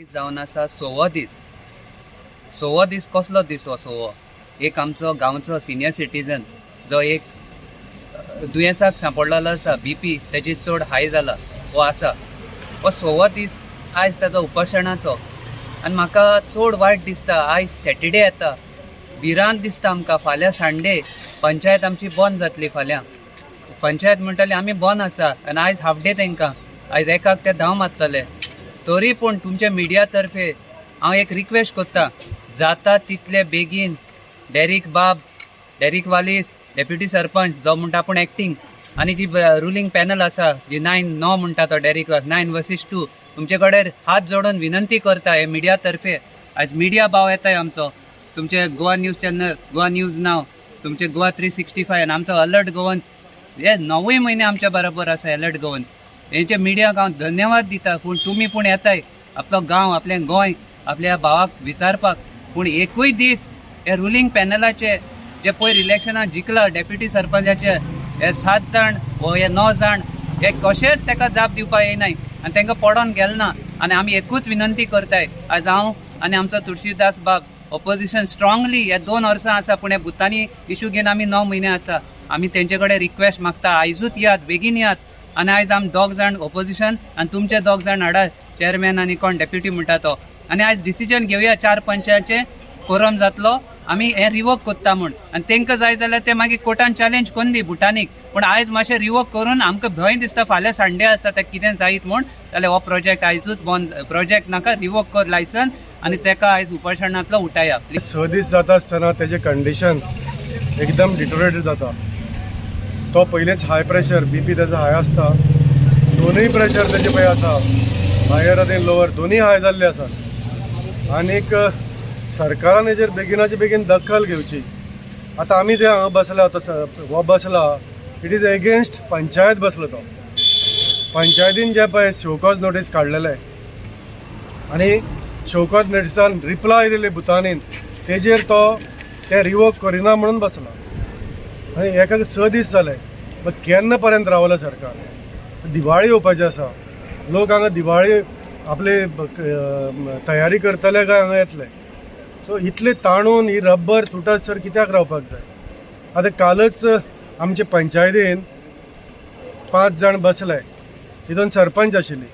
जावन आसा सवो दीस. सवो दीस कसलो दीस हो सवो? एक आमचो गांवचो सिनियर सिटीजन जो एक दुयेंसाक सांपडलेलो आसा, बीपी तेजी चड हाय जाला हो आसा, हो सवो दीस आयज ताजो उपोशणाचो. आनी म्हाका चड वायट दिसता, आयज सॅटर्डे येता, भिरांत दिसता आमकां. फाल्यां संडे, पंचायत आमची बंद जातली फाल्यां. पंचायत म्हणटली आमी बंद आसा आनी आयज हाफ डे तांकां, आयज एकाक ते धांव मारतले. तरी पूण तुमच्या मिडिया तर्फे हांव एक रिक्वेस्ट करता, जाता तितले बेगीन डेरीक बाब, डेरीक वालीस, डेप्युटी सरपंच जो म्हणटा आपूण एक्टींग, आनी जी रुलींग पॅनल आसा, जी 9-9 म्हणटा तो डेरीक, 9 वर्सीस 2, तुमचे कडेन हात जोडून विनंती करता हे मिडिया तर्फे. आयज मिडिया भाव येताय आमचो, तुमचे Goa news channel, Goa news नाव, तुमचे गोवा 365 आनी आमचो अलर्ट गोवन्स, हे 9य म्हयने आमच्या बरोबर आसा अलर्ट गोवन्स. हेंचे मिडियाक हांव धन्यवाद दिता. पूण तुमी पूण येताय आपलो गांव, आपलें गोंय, आपल्या भावाक विचारपाक, पूण एकूय दीस हे रुलींग पॅनलाचे जे पयर इलेक्शनान जिखला डेप्युटी सरपंचाचे हे 7 जाण वो हे 9 जाण, हे कशेंच ताका जाप दिवपाक येयनाय आनी तांकां पडोन गेले ना. आनी आमी एकूच विनंती करताय, आयज हांव आनी आमचो तुळशीदास बाब ऑपोजिशन स्ट्रॉंगली हे 2 वर्सां आसा, पूण हे भुतांनी इशू घेवन आमी 9 म्हयने आसा. आमी तेंचे कडेन रिक्वेस्ट मागता, आयजूच यात, बेगीन यात. आनी आयज आमी दोग जाण ऑपोजिशन आनी तुमचे दोग जाण हाडा, चेअरमॅन आनी कोण डेप्युटी म्हणटा तो, आनी आयज डिसिजन घेवया. 4 पंचाचे कोरम जातलो, आमी हें रिवोक करता म्हूण. आनी तांकां जाय जाल्यार ते मागीर कोर्टान चॅलेंज करून दी भुटानीक, पूण आयज मातशें रिवोक करून आमकां भंय दिसता, फाल्यां संडे आसा, ते कितें जायत म्हूण. जाल्यार हो प्रोजेक्ट आयजूच बंद, प्रोजेक्ट नाका, रिवोक कर लायसन आनी ताका आयज उपोशणांतलो उठाया प्लीज. 6 दीस जाता आसतना तेजें कंडिशन एकदम डिटोरेटेड जाता. तो पयलींच हाय प्रेशर, बीपी तेजो हाय आसता. दोनूय प्रेशर तेजे पळय आसा, हायर आनी लोवर दोनूय हाय जाल्ले आसात. आनीक सरकारान हेजेर बेगिनाचे बेगीन दखल घेवची. आतां आमी जे हांगा बसला, तो हो बसला, it is against panchayat बसलो तो. पंचायतीन जे पळय शोकॉज नोटीस काडलेले आनी शोकॉज नोटिसान रिप्लाय दिली भुतानीन, तेजेर तो ते रिवोक करिना म्हणून बसला. आनी हेका 6 दीस जाले, मग केन्ना पर्यंत रावलें सरकार? दिवाळी येवपाची आसा, लोक हांगा दिवाळी आपली तयारी करतले काय हांगा येतले? सो इतले ताणून ही रब्बर तुटत सर कित्याक रावपाक जाय? आतां कालच आमचे पंचायतीन 5 जाण बसले, तितून सरपंच आशिल्ली.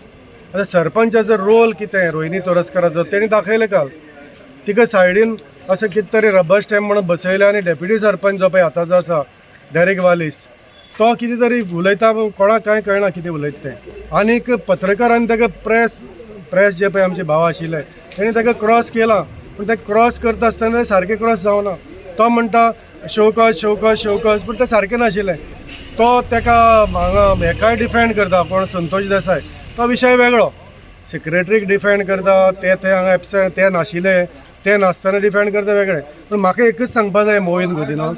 आतां सरपंचाचो रोल कितें रोहिणी तोरस्कराचो तेणी दाखयलें काल. तिका सायडीन अशें कितें तरी रबर स्टॅम्प म्हणून बसयलें आनी डेप्युटी सरपंच जो पळय आतांचो आसा डेरीक वालीस, तो कितें तरी उलयता, कोणाक कांय कळना कितें उलयता तें. आनीक पत्रकारान ताका प्रेस प्रेस जे पळय आमचे भाव आशिल्ले, तेणी ताका क्रॉस केला, पूण ते क्रॉस करता आसतना सारकें क्रॉस जावना. तो म्हणटा show cause, show cause, show cause, पूण तें सारकें नाशिल्लें. तो ताका हांगा हेकाय डिफेंड करता, कोण संतोष देसाय, तो विशय वेगळो. सेक्रेटरीक डिफेंड करता, ते ते हांगा एबसेंट, ते नाशिल्ले, ते नासतना डिफेंड करता वेगळे. पूण म्हाका एकूच सांगपा जाय मोहीन गोदिनो,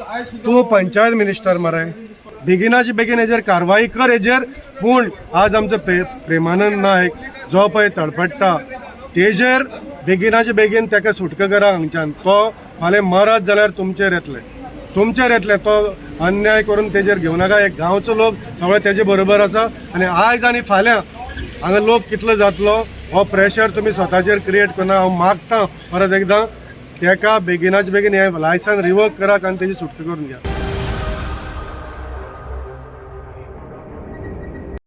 तूं पंचायत मिनिस्टर मरे, बेगिनाचे बेगीन हेजेर कारवाई कर हेजेर. पूण आज आमचो प्रेमानंद नायक जो पळय तडपडटा, तेजेर बेगिनाचे बेगीन ताका सुटका करा हांगच्यान. तो फाल्यां मरत जाल्यार तुमचेर येतले, तुमचेर येतले. तो अन्याय करून तेजेर घेवं नाका. एक गांवचो लोक सगळे तेजे बरोबर आसा आनी आयज आनी फाल्यां हांगा लोक कितलो जातलो हो प्रेशर तुमी स्वताचेर क्रिएट करना. हांव मागता परत एकदां, तेका बेगिनाचे बेगीन हें लायसन रिवोक करात आनी तेजी सुटका करून घ्या.